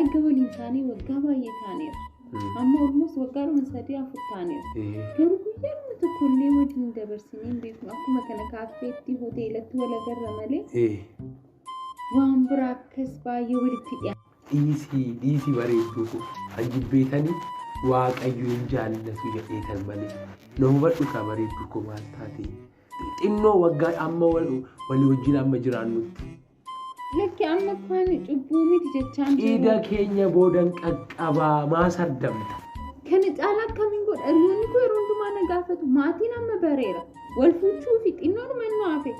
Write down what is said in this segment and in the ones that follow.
Erga waliin taanee waggaa baay'ee taaneera. Amma almost waggaadhuma sadii afur taaneera. Garuu guyyaadhuma tokkollee wajjin dabarsinee hin beeknu. Akkuma kana kaaffeetti, hoteelatti wal agarra malee waan biraa akkas baay'ee walitti dhiyaanna. Dhiisii dhiisii bareedduu koo an jibbeetanii waaqayyo hin jaallatu jedheetan malee na hubadhu kaa bareedduu koo maal taate xinnoo waggaa amma walii wajjin amma jiraannutti. Lakki amma kan cubbuu miti jechaan jiru. Cidha keenya boodan qaqqabaa maa sardamta. Kana caalaa akkamiin godha? Hiriyoonni koo yeroo hundumaa na gaafatu. Maatiin amma bareera. Wal fuuchuu fi xinnoodhuma inni hafe.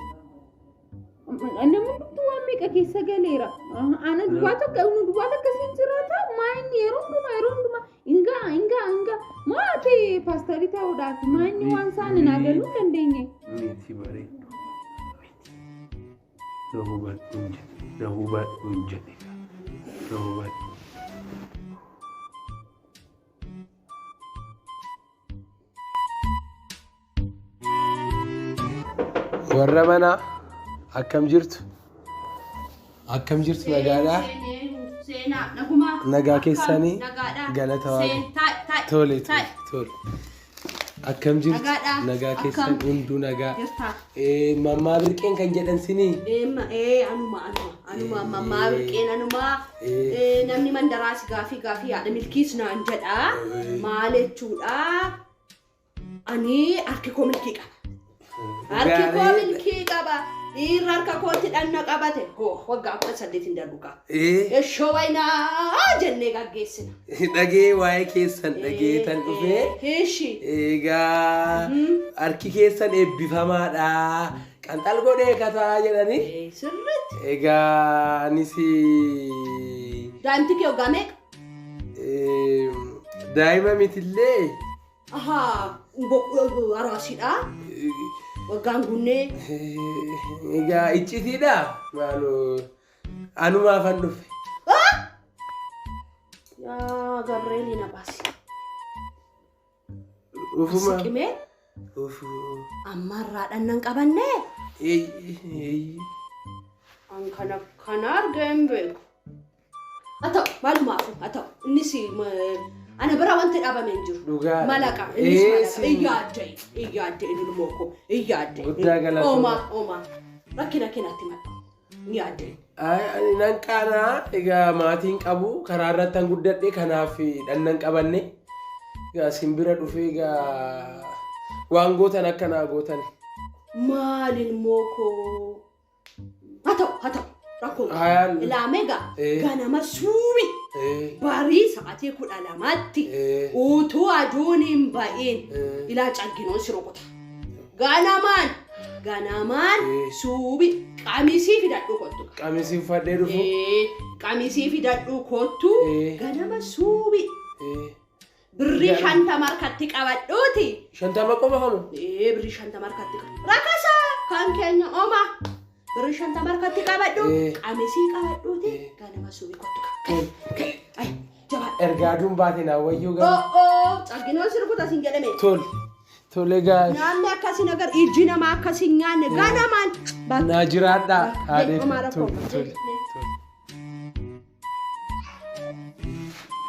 Namni hundumtuu waan meeqa keessa galeera. Ana duwwaa tokko nu duwwaa tokko siin jiraata. Maa inni yeroo hundumaa yeroo hundumaa ingaa ingaa ingaa maa ati paastarii ta'uudhaaf maa inni waan isaan naa galuu hin dandeenye. Miti bareeddu. Miti. Na hubadhu hin jedhe. Na hubadhu hin jedhe. Na hubadhu. Warra manaa akkam jirtu? Akkam jirtu nagaadhaa? Seenaa nagumaa. Nagaa keessanii? Nagaadhaa. Galata Waaqa. Seen taa'e taa'e. Tole tole Taa'e. tole. Akkam jirtu? Nagaadhaa. Nagaa keessan Akkam? hunduu nagaa. Jirtaa. Mammaa Birqeen kan jedhan sinii? Eemma ee anuma anuma anuma mammaa birqeen anuma. Namni mandaraas gaafii gaafii haadha milkiis naan jedha. Maal jechuudha? Ani harki koo milkii qaba. Harki koo Gaarii. milkii qaba. Dhiirri harka kootti dhanna qabate. Hoo waggaa 18 hin darbu qaba. Eshoo waynaa jennee gaggeessina. Dhagee waa'ee keessan dhageetan dhufee. Ishi. Egaa harki keessan eebbifamaadha. Qanxal godhee kataa jedhanii. Sirriitti. Egaa anis Daa'imti kee waggaa meeqa? Daa'ima mitillee. Ahaa, araasiidha. Waggaan guunnee. Egaa iccitiidha. Maaloo anumaafan dhufe. Yaa Gabreelii na baasi. Ufuma. Siqimee Ufu. ammarraa dhannan qabannee. Eeyyi. An kana kana argee hin beeku. Haa ta'u maalumaafuu haa ta'u innis ana bira wanti dhabame hin jiru. Dhugaadha. Malaqa innis Ee, malaqa. siin- Iyyaadde inni ilmoo koo iyyaadde. Guddaa galatooma. Oomaa oomaa rakkina keenatti madhu iyyaadde. Ay, ani nan qaanaa egaa maatiin qabu karaa irratti an guddadhe kanaaf dhannan qabanne egaa simbira dhufee egaa waan gootan akka naa gootan. Maal ilmoo koo Haa ta'u, haa ta'u. Rakkoo hin Hayaan. qabu. Ilaamee gaa Eh. ganama suubi barii sa'aatii 12tti utuu aduun hin ba'iin ilaa cagginoon si rukuta. Ganamaan ganamaan suubi qamisii fidadhu kottu. Qamisii uffadhee dhufu. Qamisii fidadhu kottu ganama suubi. Birrii 50 harkatti qabadhuuti. 50 qofa hamu? Ee birrii 50 harkatti qabadhu. Rakasa kan keenya oma. Birrii 50 harkatti qabadhu. Qamisii qabadhuuti. Ganama subii kottu qaba. Ay jabaadhu. Ergaa aduun baate naa wayyuu gara. Oo cagginoo sirbuta siin jedhame. Tole. Tole gaas. Nyaanni akkasii nagar ijji namaa akkasii nyaanne ganamaan. Naa jiraadhaa. Haadhee. Homaa rakkoo. Tole tole.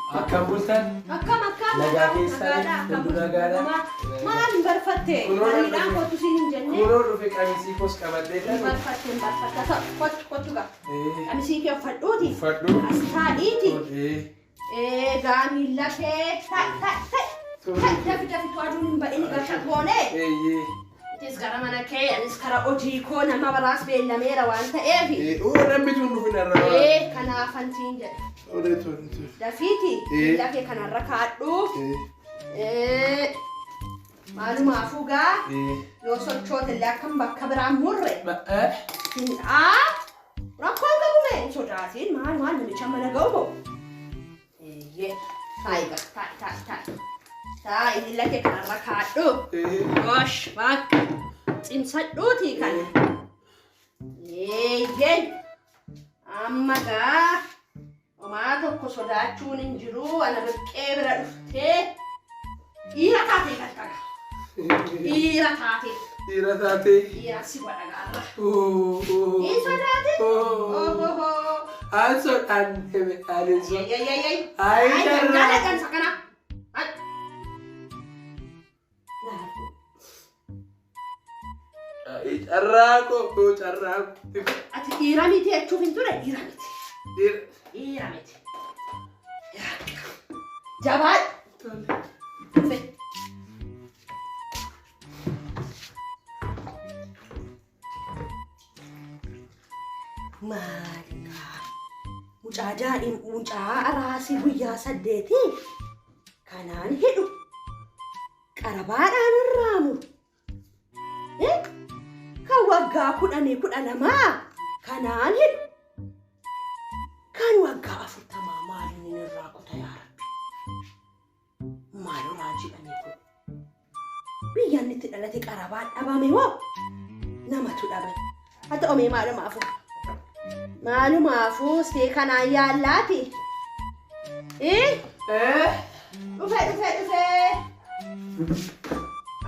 Akkam bultan? Akkam akkam Nagaa keessanii? nagaadha akkam Hunduu nagaadha? Maal hin barfatte? Kunoo Ariidhaan dhufe. kottu siin hin jenne. Kunoo dhufe qamisii koos qabadhee Hin kan. barfatte hin barfatte. Ta'u kottu kottu gaa. Qamisii kee uffadhuuti. Uffadhu. As taa'iiti. Ee. Egaa miilla kee ta'i ta'i ta'i. Ta'i dafi dafi tu aduun hin ba'in gasha goone. Eeyyee. Atis gara mana kee anis kara hojii koo nama biraas beellameera waan ta'eef. Oo namni tun dhufin irra. Ee kanaafan siin jedhe. Tole tole tole. Dafiiti miila kee kanarra kaadhu. Ee maalumaafuu gaa yoo sochoote illee akkam bakka biraan murre. Hin aa rakkoon qabu mee hin sodaatiin maal maal namicha mana ga'u moo. Eeyyee. Taa'i gaa taa'i taa'i taa'i. Taa'i miila kee kanarra kaadhu. Gosh bakka cimsadhuutii kana. Eeyyee. Amma gaa homaa tokko sodaachuun hin jiru ana birqee bira dhuftee dhiira taatee galta gaa. Dhiira taatee. Dhiira taatee. Dhiira si godha gaarra. Hin sodaatin. Ohohoo. An sodaanne ani so. Ay, ay, ay, ay. Ay, Ay, carraa. jaalladhan isa kana. Ay. Ay, carraa koo carraa koo. Ati dhiira miti jechuuf hin ture dhiira miti. Dhiira miti. Jabaadhu. Dhufe. Maali kaa? Mucaa daa'im mucaa araasii guyyaa 8 kanaan hidhu. Qarabaadhaan irraa muru. Eh? Kan waggaa 10 12 kanaan hidhu. Kan waggaa 40 maaliin irraa kuta yaa Rabbi? Maal raajiidhanii kun? Biyya inni itti dhalate qarabaan dhabame moo namatu dhabame? Haa ta'u mee maalumaafuu. Maalumaafuu see kanaan yaallaati. Eh? Eh? Dhufe dhufe dhufe.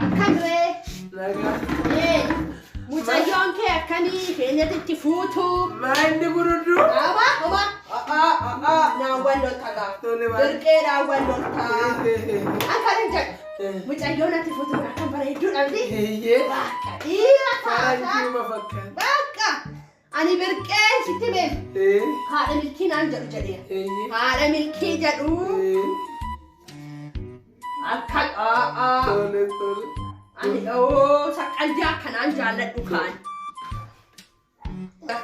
Akkam ree? Nagaa. Eh, mucayyoon kee akkamii keenyatti itti fuutu? Maa inni guruddu? Aba, oba. Naan wal lolta gaa. Tole maal? Birqeedhaan wal lolta. Akka hin jedhu. Mucayyoon ati fuutu kun akkam bareedduudha miti? Eeyyee. Bakka dhiira taata. Faranjiima fakkaata. Bakka. Ani birqeen sitti beeku. Eh. Haadha milkii naan jedhu jedheera. Eeyyee. Haadha milkii jedhu. Eh. Akka Tole tole. Ani oo saqqalbii akkanaan jaalladhu kaan.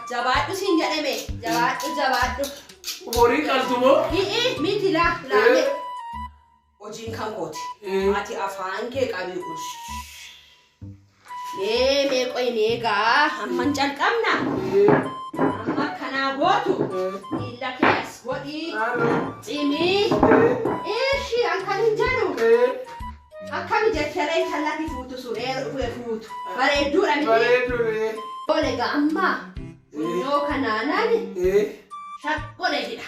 Jabaadhu siin jedhame. Jabaadhu jabaadhu. Horii qaltu moo? Hi'i miti laa laame. Hojiin kan kooti. Eh. Ati afaan kee qabii ush. Mee mee qoy meegaa amman calqabna. Eh. Amma akkanaa gootu. Eh. Miilla kee as godhii. Halloo. Cimii. Eh. Ishi an kan hin jedhu. Eh. Akkami jecharee intallatti fuutu sun dhufee fuutu. Bareedduudha miti. Bareedu ree. Tole egaa amma funyoo kanaanan Eh. shaqqa hidha.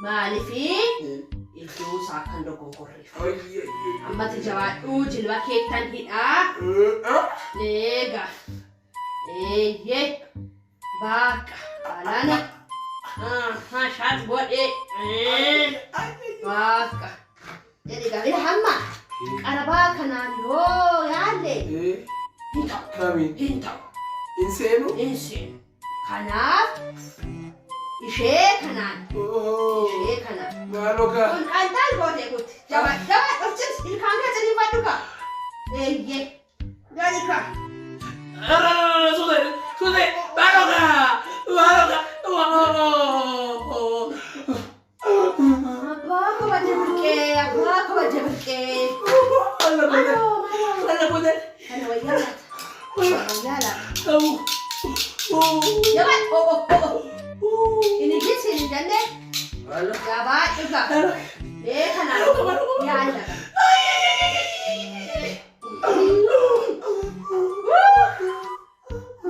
Maaliifii iddoo isaa kan dogoggorreef. Ayy. Ammati jabaadhuu jilba keettan hidhaa. Eh. Eega. Eeyyee. Bakka. Alana. Shaat godhee. Bakka. Jedhi gabii hamma. Qarabaa kanaan yoo yaalle Eh. hin ta'u. Kamiin? Hin ta'u. Hin seenu? Hin seenu. Kanaaf ishee kanaan. Oh. Ishee kanaan. Maaloo kaa? Kun dhandhaan gootee kuti. Jabaa jabaa of cimsi ilkaan kee ciniinfadhu kaa. Eeyyee. Gadi kaa. Arararara, suute, suute, maaloo kaa? Maaloo kaa? Waa. Abbaa kabaja birqee abbaa kabaja birqee. Alla godhe. Maaloo maaloo. Alla godhe. Kana wayyaa laata. Wayyaa laata. Au. Oh. Jabaa oh oh oh. Inni gisi hin jenne Maaloo. jabaa dhugaa. Maaloo. Mee kanaan yaalla.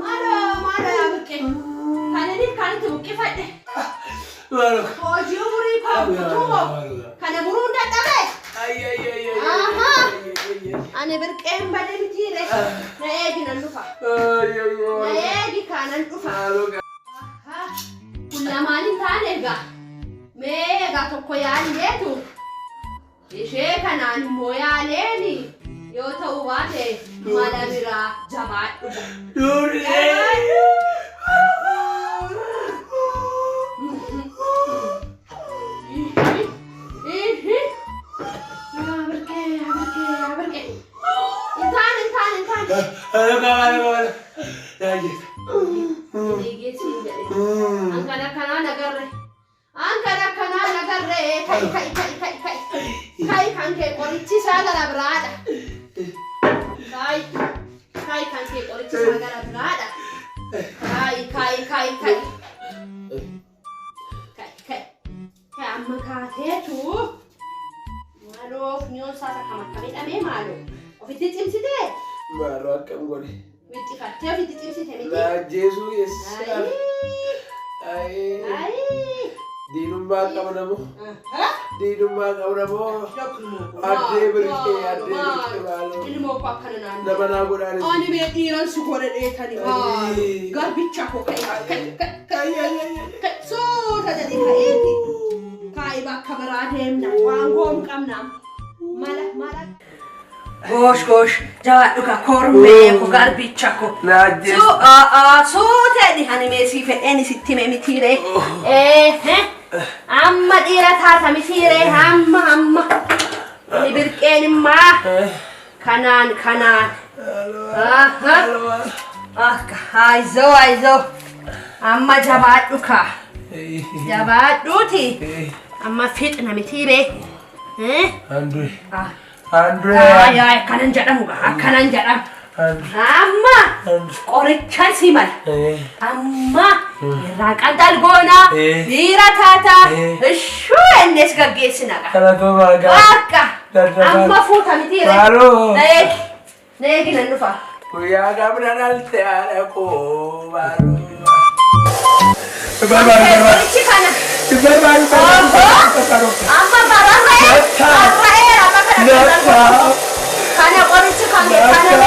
Maaloo maaloo yaa birqee. Kan inni kan itti buqqifadhe. Maaloo. Hojii umurii koo guutuu moo kana muruun dadhabe. Ay ay ay ay. Ahaa. Ay ay ay. Ani birqeen badee mitiire. Na eegi nan dhufa. Ay ay Na ay. eegi kaanan dhufa. Maaloo kaa? Kun lamaan hin taane egaa. Mee egaa tokko yaalleetu. Ishee kanaan immoo yaaleeni yoo ta'u baate mala biraa jabaadhu. Durii. Yaa birqee yaa birqee yaa birqee. Hin taane hin taane hin taane. Maaloo kaa? Maaloo maaloo. Yaa jeeta. Eegeesiin jedhe. An kan akkanaa nagarre. An kan akkanaa nagarre. Ka'i ka'i ka'i ka'i ka'i. Ka'i kan kee qorichi isaa gara biraadha. Ka'i ka'i kan kee qorichi isaa gara biraadha. Ka'i ka'i ka'i ka'i. Ka'i ka'i. Ka'i amma kaateetu. Maaloo funyoon isaa akkam akka miidhamee maaloo. Ofitti cimsitee? Maaloo akkam godhe? Wixxifattee ofitti cimsite miti? Laajjeesuu eessa? Ayii. Ayii. Ayii. Diinummaa qabna moo? Diinummaa qabna moo? Addee birqee, addee birqee maaloo. Ilmoo koo akkana naannoo. Nama naa godhaanis. Ani mee dhiiran si godhe dheetani maalo. Ayii. Garbicha koo ka'e ka'e ka'e Ayii, ayii, ayii. ka'e suuta Biraa deemna waan goonu qabna. Mala mala. Goosh goosh jawaadhu ka kormee ko garbicha ko. Naajjees. Su aa suutee ani meesii fedheen sitti hime mitiiree. Ee amma dhiira taata mitiiree amma amma. Ni birqeen immaa kanaan kanaan. Akka ayizoo ayizoo amma jabaadhu ka jabaadhuuti amma fixna mitiiree. Andree. Ah. Andree. Ay ay akkanan jedhamu gaa akkanan jedhamu. Amma qorichaan si mala. Amma irraa qanxal goonaa dhiira taataa ishuu innis gaggeessina gaa. Kanatu baagaa. Akka amma fuuta mitiiree. Maaloo. Na eegi na eegi nan dhufa. Guyyaa gamna dhalte haadha koo maaloo. Qorichi kana. Amma bararra'ee barra'eera amma kana kana. Kana qorichi kan kana.